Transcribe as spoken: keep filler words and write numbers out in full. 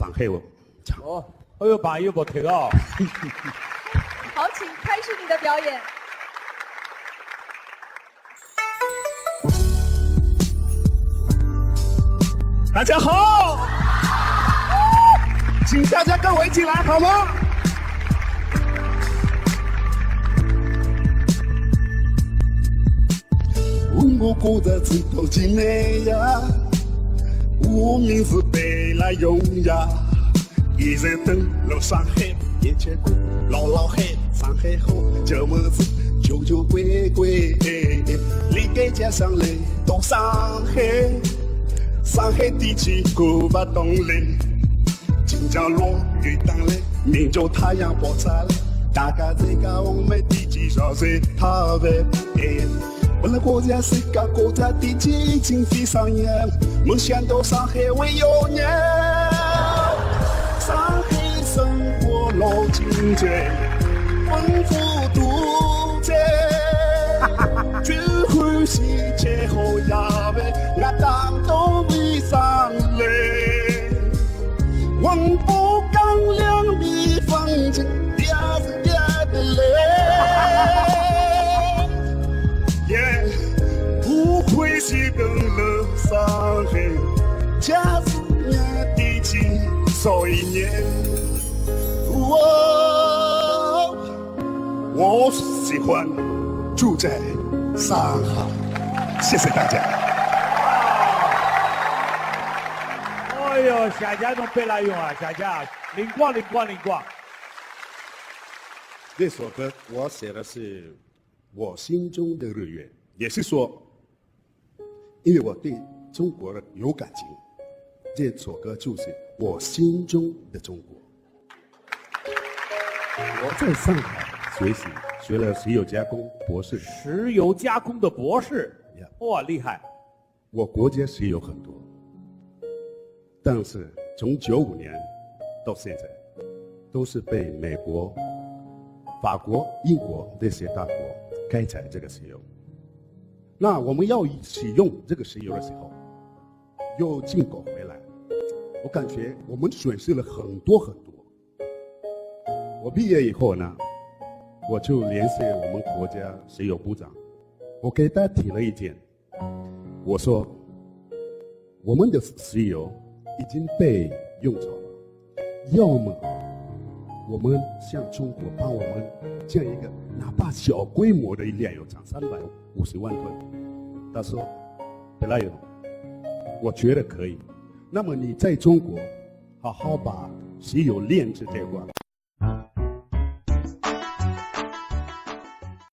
上海话。哦，哎哟，朋友勿听哦。好，请开始你的表演。大家好，请大家跟我一起来好吗？ 我过得自头进来呀，我名字被来用呀，一直等了上海，一切过老老海，上海好，这么子就就乖乖，离开家乡来到上海，上海地气过不动嘞，今朝落雨打嘞，明朝太阳爆炸嘞，大家这个我们地气上最特别。 本来国家是个国家的激情非常远，没想到上海会有年。上海生活老经济，丰富多彩，聚会是最好呀呗，我当都没上来。 王八刚两米方景，也是也的嘞。耶，不会是跟了上海，家是年的近少一年。哦，我喜欢住在上海，谢谢大家。哎哟，谢谢侬白来用啊，谢谢，灵光灵光灵光。这首歌我写的是我心中的日月，也是说，因为我对中国有感情，这首歌就是我心中的中国。我在上海学习，学了石油加工博士。石油加工的博士，呀哇，厉害！我国家石油很多，但是从九五年到现在，都是被美国、法国、英国这些大国开采这个石油。那我们要使用这个石油的时候，又进口回来，我感觉我们损失了很多很多。我毕业以后呢，我就联系我们国家石油部长，我给他提了意见，我说，我们的石油已经被用走了，要么我们向中国帮我们建一个哪怕小规模的炼油厂，三百五十万吨。他说，本来有，我觉得可以。那么你在中国好好把石油炼制这块，